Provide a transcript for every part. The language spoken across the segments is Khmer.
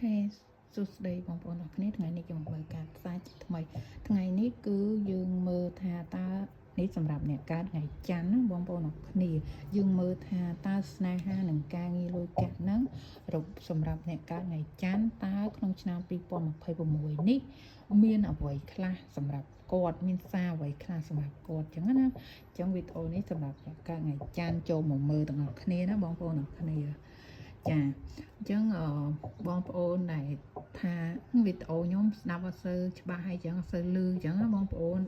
OK សួស្តីបងប្អូនអរគ្នាថ្ងៃនេះយើងមកមើលការផ្សាយជាថ្មីថ្ងៃនេះគឺយើងមើលថាតើនេះសម្រាប់អ្នកកើតថ្ងៃច័ន្ទណាបងប្អូនអរគ្នាយើងមើលថាតើស្នេហានិងការងារលុយកាក់ហ្នឹងសម្រាប់អ្នកកើតថ្ងៃច័ន្ទតើក្នុងឆ្នាំ2026នេះមានអ្វីខ្លះសម្រាប់គាត់មានសារអ្វីខ្លះសម្រាប់គាត់ចឹងណាអញ្ចឹងវីដេអូនេះសម្រាប់អ្នកកើតថ្ងៃច័ន្ទចូលមកមើលទាំងអស់គ្នាណាបងប្អូនអរគ្នាចាអញ្ចឹងអឺបងប្អូនដែលថាវីដេអូខ្ញុំស្ដាប់អត់សូវច្បាស់ហើយអញ្ចឹងអត់សូវឮអញ្ចឹងណាបងប្អូន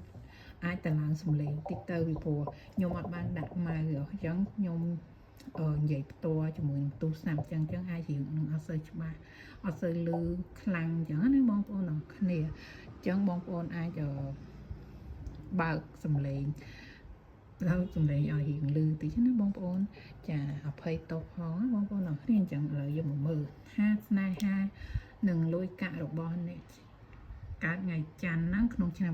អាចតឡើងសំឡេងតិចទៅពីព្រោះខ្ញុំអត់បានដាក់ម៉ៅអញ្ចឹងខ្ញុំនិយាយផ្ទាល់ជាមួយនឹងទូរស័ព្ទអញ្ចឹងអញ្ចឹងអាចរៀងនឹងអត់សូវច្បាស់អត់សូវឮខ្លាំងអញ្ចឹងណាបងប្អូនអរគ្នាអញ្ចឹងបងប្អូនអាចបើកសំឡេងឡើងសំឡេងឲ្យរៀងឮតិចណាបងប្អូន ចាអភ័យទោសផងណាបងប្អូនអរគ្នាអញ្ចឹងឥឡូវយើងមកមើលថាស្នេហានិងលុយកាក់របស់អ្នកកើតថ្ងៃច័ន្ទហ្នឹងក្នុងឆ្នាំ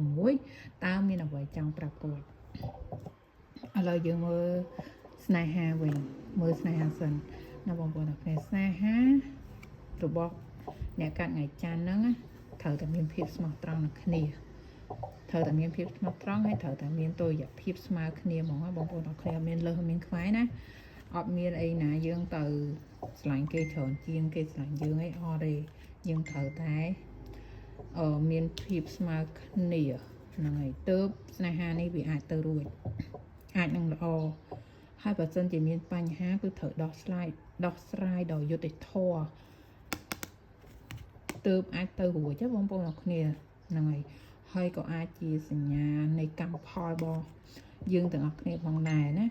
2026តើមានអ្វីចង់ប្រាប់គាត់ឥឡូវយើងមើលស្នេហាវិញមើលស្នេហាសិនណាបងប្អូនអរគ្នាស្នេហារបស់អ្នកកើតថ្ងៃច័ន្ទហ្នឹងណាត្រូវតែមានភាពស្មោះត្រង់នឹងគ្នាត្រូវតែមានភាពស្មោះត្រង់ហើយត្រូវតែមានតុល្យភាពស្មើគ្នាហ្មងណាបងប្អូនអរគ្នាអត់មានលើសមានខ្វែណាអត់មានអីណាយើងទៅស្រឡាញ់គេច្រើនជាងគេស្រឡាញ់យើងអីអត់ទេយើងត្រូវតែមានភាពស្មើគ្នាហ្នឹងហើយទៅស្នេហានេះវាអាចទៅរួចអាចនឹងល្អហើយបើសិនជាមានបញ្ហាគឺត្រូវដោះស្រាយដោយយុត្តិធម៌ទើបអាចទៅរួចទេបងប្អូនអរគ្នាហ្នឹងហើយហើយក៏អាចជាសញ្ញានៃកម្មផលរបស់យើងទាំងអស់គ្នាផងដែរណា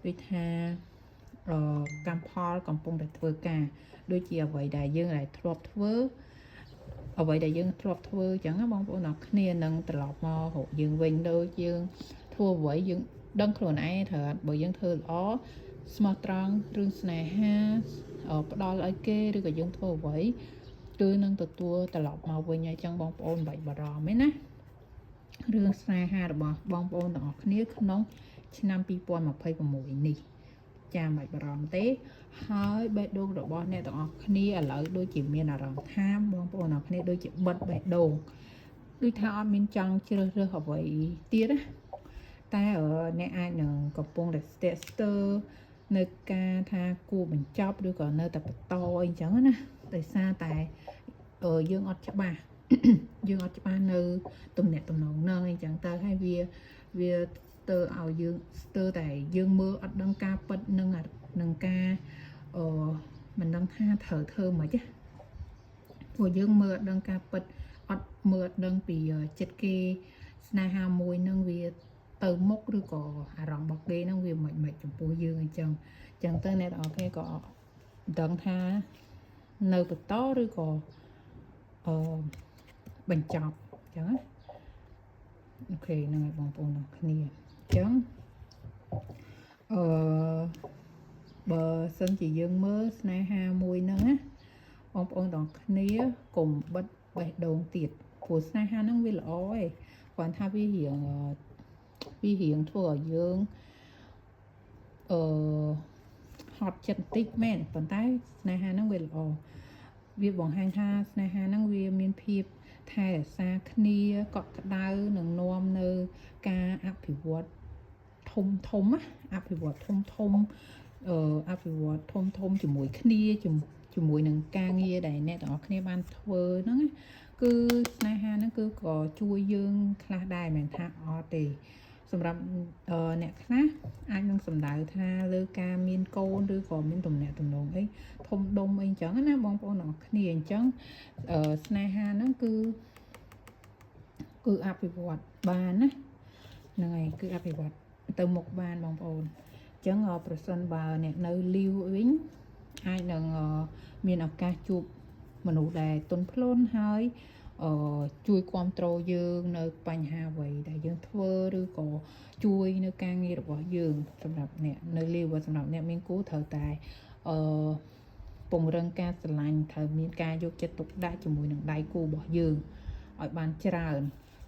ដូចថាកម្មផលកំពុងតែធ្វើការដូចជាអ្វីដែលយើងដែលធ្លាប់ធ្វើអ្វីដែលយើងធ្លាប់ធ្វើអញ្ចឹងណាបងប្អូនអរគ្នានឹងត្រឡប់មករកយើងវិញដូចយើងធ្វើអ្វីយើងដឹងខ្លួនឯងត្រូវអត់បើយើងធ្វើល្អស្មោះត្រង់រឿងស្នេហាផ្ដល់ឲ្យគេឬក៏យើងធ្វើអ្វីគឺនឹងទទួលត្រឡប់មកវិញហើយអញ្ចឹងបងប្អូនមិនបាច់បារម្ភទេណារឿងស្នេហារបស់បងប្អូនទាំងអស់គ្នាក្នុងឆ្នាំ2026នេះចាមិនបាច់បារម្ភទេហើយបេះដូងរបស់អ្នកទាំងអស់គ្នាឥឡូវដូចជាមានអារម្មណ៍ថាបងប្អូនទាំងអស់គ្នាដូចជាបិទបេះដូងដូចថាអត់មានចង់ជ្រើសរើសអ្វីទៀតណាតែអ្នកអាចនឹងកំពុងតែស្ទាក់ស្ទើរនៅការថាគួរបញ្ចប់ឬក៏នៅតែបន្តអីចឹងណាដោយសារតែយើងអត់ច្បាស់ យើងអត់ច្បាស់នៅទំនាក់ទំនងនឹងអីចឹងទៅហើយវាវាស្ទើរឲ្យយើងស្ទើរតែយើងមើលអត់ដឹងការពិតនឹងនឹងការអឺមិនដឹងថាត្រូវធ្វើម៉េចណាព្រោះយើងមើលអត់ដឹងការពិតអត់មើលអត់ដឹងពីចិត្តគេស្នេហាមួយនឹងវាទៅមុខឬក៏អារម្មណ៍របស់គេនឹងវាមិនមិនចំពោះយើងអញ្ចឹងអញ្ចឹងទៅអ្នកទាំងអស់គ្នាក៏ដឹងថានៅបន្តឬក៏អឺបញ្ចប់អញ្ចឹងណាOK ហ្នឹងហើយបងប្អូនទាំងគ្នាអញ្ចឹងអឺបើសិនជាយើងមើលស្នេហាមួយហ្នឹងណាបងប្អូនទាំងគ្នាកុំបិទបេះដូងទៀតព្រោះស្នេហាហ្នឹងវាល្អឯងគ្រាន់ថាវារៀងធ្វើឲ្យយើងអឺហត់ចិត្តបន្តិចមែនប៉ុន្តែស្នេហាហ្នឹងវាល្អវាបង្ហាញថាស្នេហាហ្នឹងវាមានភាពថែរក្សាគ្នាកក់ក្ដៅនិងនាំនៅការអភិវឌ្ឍធំធំណាអភិវឌ្ឍធំធំអភិវឌ្ឍធំធំជាមួយគ្នាជាមួយនឹងការងារដែលអ្នកទាំងអស់គ្នាបានធ្វើហ្នឹងណាគឺស្នេហាហ្នឹងគឺក៏ជួយយើងខ្លះដែរមិនមែនថាអត់ទេសម្រាប់អ្នកខ្លះអាចនឹងសំដៅថាលើការមានកូនឬក៏មានទំនាក់ទំនងអីធំដុំអីចឹងណាបងប្អូនទាំងអស់គ្នាអញ្ចឹងស្នេហាហ្នឹងគឺអភិវឌ្ឍបានណាហ្នឹងហើយគឺអភិវឌ្ឍទៅមុខបានបងប្អូនអញ្ចឹងប្រសិនបើអ្នកនៅលីវវិញអាចនឹងមានឱកាសជួបមនុស្សដែលទន់ភ្លន់ហើយជួយគ្រប់គ្រងយើងនៅបញ្ហាអ្វីដែលយើងធ្វើឬក៏ជួយនៅការងាររបស់យើងសម្រាប់អ្នកនៅលីវសម្រាប់អ្នកមានគូត្រូវតែអឺពង្រឹងការស្រឡាញ់ត្រូវមានការយកចិត្តទុកដាក់ជាមួយនឹងដៃគូរបស់យើងឲ្យបានច្រើន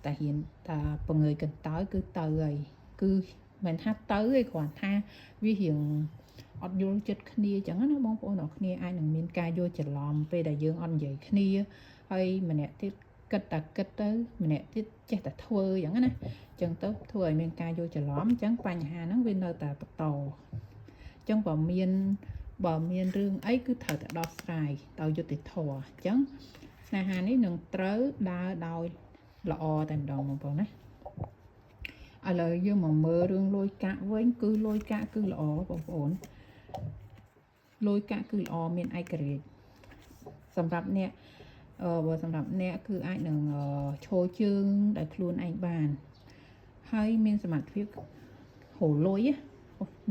តែហ៊ានថាពងើយកន្តើយគឺទៅហើយគឺមិនថាទៅទេគ្រាន់ថាវារៀងអ អត់យល់ចិត្តគ្នាអញ្ចឹងណាបងប្អូនអរគ្នាអាចនឹងមានការយល់ច្រឡំពេលដែលយើងអត់និយាយគ្នាហើយម្នាក់ទៀតគិតតែគិតទៅម្នាក់ទៀតចេះតែធ្វើអញ្ចឹងណាអញ្ចឹងទៅធ្វើឲ្យមានការយល់ច្រឡំអញ្ចឹងបញ្ហាហ្នឹងវានៅតែបន្តអញ្ចឹងបើមានរឿងអីគឺត្រូវតែដោះស្រាយដោយយុត្តិធម៌អញ្ចឹងស្នេហានេះនឹងត្រូវដើរដោយល្អតែម្ដងបងប្អូនណាឥឡូវយើងមកមើលរឿងលុយកាក់វិញគឺលុយកាក់គឺល្អបងប្អូនលុយកាក់គឺល្អមានឯករាជ្យសម្រាប់អ្នកអឺបើសម្រាប់អ្នកគឺអាចនឹងឈរជើងដោយខ្លួនឯងបានហើយមានសមត្ថភាពហូរលុយ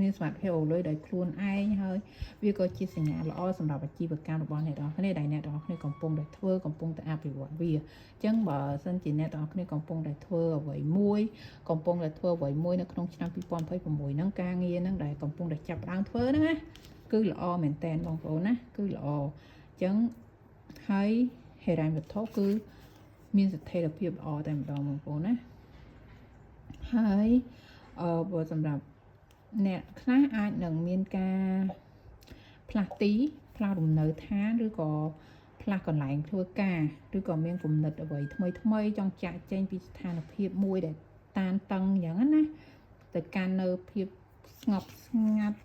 មានសមត្ថភាពហូរលុយដោយខ្លួនឯងហើយវាក៏ជាសញ្ញាល្អសម្រាប់អាជីវកម្មរបស់អ្នកទាំងអស់គ្នាដែលអ្នកទាំងអស់គ្នាកំពុងតែធ្វើកំពុងតែអភិវឌ្ឍវាអញ្ចឹងបើសិនជាអ្នកទាំងអស់គ្នាកំពុងតែធ្វើអ្វីមួយកំពុងតែធ្វើអ្វីមួយនៅក្នុងឆ្នាំ2026ហ្នឹងការងារហ្នឹងដែលកំពុងតែចាប់ផ្ដើមធ្វើហ្នឹងណាគឺល្អមែនតែនបងប្អូនណាគឺល្អអញ្ចឹងហើយហិរញ្ញវត្ថុគឺមានស្ថិរភាពល្អតែម្ដងបងប្អូនណាហើយបើសម្រាប់អ្នកខ្លះអាចនឹងមានការផ្លាស់ទីផ្លាស់លំនៅឋានឬក៏ផ្លាស់កន្លែងធ្វើការឬក៏មានគំនិតអ្វីថ្មីថ្មីចង់ចាក់ចេញពីស្ថានភាពមួយដែលតានតឹងអញ្ចឹងណាទៅកាន់នៅភាពស្ងប់ស្ងាត់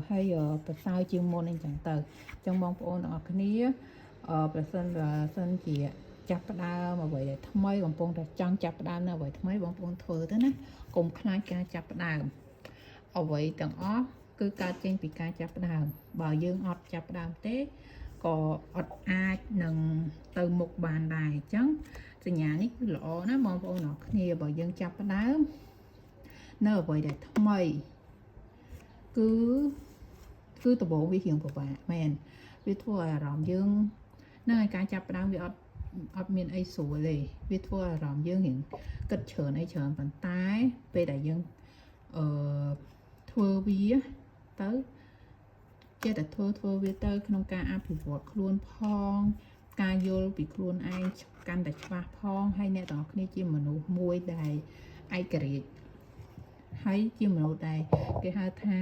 ហើយប្រសើរជាងមុនអីចឹងទៅអញ្ចឹងបងប្អូនទាំងអស់គ្នាប្រសិនបើសិនជាចាប់ផ្ដើមអ្វីដែលថ្មីកំពុងតែចង់ចាប់ផ្ដើមនៅអ្វីថ្មីបងប្អូនធ្វើទៅណាកុំខ្លាចការចាប់ផ្ដើមអ្វីទាំងអស់គឺកើតចេញពីការចាប់ផ្ដើមបើយើងអត់ចាប់ផ្ដើមទេក៏អត់អាចនឹងទៅមុខបានដែរអញ្ចឹងសញ្ញានេះគឺល្អណាស់បងប្អូនអរគ្នាបើយើងចាប់ផ្ដើមនៅអ្វីដែលថ្មីគឺដំបូងវារៀងពិបាកមែនវាធ្វើឲ្យអារម្មណ៍យើងនឹងឲ្យការចាប់ផ្ដើមវាអត់មានអីស្រួលទេវាធ្វើឲ្យអារម្មណ៍យើងរៀងគិតច្រើនអីច្រើនប៉ុន្តែពេលដែលយើងអឺធ្វើវាទៅចេះតែធ្វើធ្វើវាទៅក្នុងការអភិវឌ្ឍខ្លួនផងការយល់ពីខ្លួនឯងកាន់តែច្បាស់ផងហើយអ្នកទាំងអស់គ្នាជាមនុស្សមួយដែលឯករាជ្យហើយជាមនុស្សដែលគេហៅថា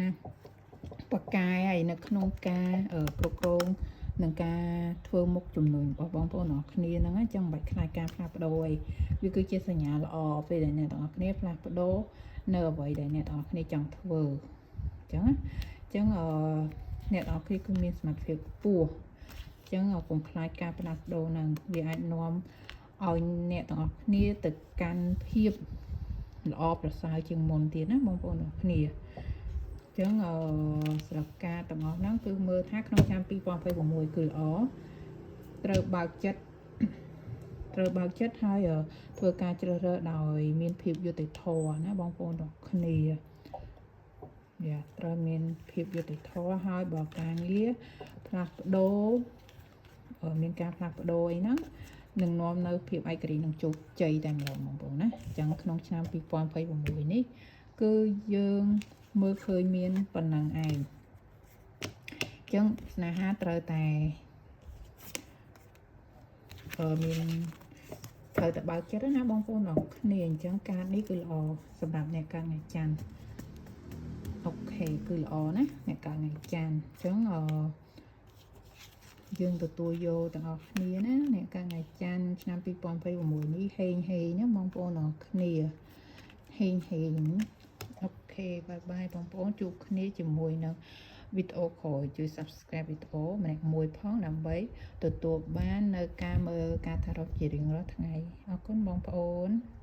បកកាយហើយនៅក្នុងការគ្រប់គ្រងនឹងការធ្វើមុខជំនួញរបស់បងប្អូនអរគ្នាហ្នឹងអញ្ចឹងមិនបាច់ខ្លាចការផ្លាស់ប្ដូរអីវាគឺជាសញ្ញាល្អពេលដែលអ្នកទាំងអស់គ្នាផ្លាស់ប្ដូរនៅអ្វីដែលអ្នកទាំងអស់គ្នាចង់ធ្វើអញ្ចឹងអញ្ចឹងអឺអ្នកទាំងអស់គ្នាគឺមានសមត្ថភាពខ្ពស់អញ្ចឹងកុំខ្លាចការផ្លាស់ប្ដូរហ្នឹងវាអាចនាំឲ្យអ្នកទាំងអស់គ្នាទៅកាន់ភាពល្អប្រសើរជាងមុនទៀតណាបងប្អូនទាំងគ្នាអញ្ចឹងអឺស្រាប់ការទាំងអស់ហ្នឹងគឺមើលថាក្នុងឆ្នាំ2026គឺល្អត្រូវបើកចិត្តត្រូវបើកចិត្តហើយធ្វើការជ្រើសរើសដោយមានភាពយុត្តិធម៌ណាបងប្អូនទាំងគ្នាយ៉ាត្រូវមានភាពយុត្តិធម៌ហើយបើការងារផ្លាស់ប្ដូរមានការផ្លាស់ប្ដូរអីហ្នឹងនឹងនាំនៅភាពឯករាជ្យនិងជោគជ័យតែម្ដងបងប្អូនណាអញ្ចឹងក្នុងឆ្នាំ2026នេះគឺយើងមើលឃើញមានប៉ុណ្ណឹងឯងអញ្ចឹងស្នេហាត្រូវតែមានត្រូវតែបើកចិត្តណាបងប្អូនអរគ្នាអញ្ចឹងកាតនេះគឺល្អសម្រាប់អ្នកកើតថ្ងៃច័ន្ទ OK គឺល្អណាអ្នកកើតថ្ងៃច័ន្ទអញ្ចឹងអឺយើងទទួលយកទាំងអស់គ្នាណាអ្នកកើតថ្ងៃច័ន្ទឆ្នាំ2026នេះហេងហេងណាបងប្អូនអរគ្នាហេងហេង OK bye bye បងប្អូនជួបគ្នាជាមួយនឹងវីដេអូក្រោយជួយ Subscribe វីដេអូម្នាក់មួយផងដើម្បីទទួលបាននៅការមើលការតារ៉ុបជារៀងរាល់ថ្ងៃអរគុណបងប្អូន។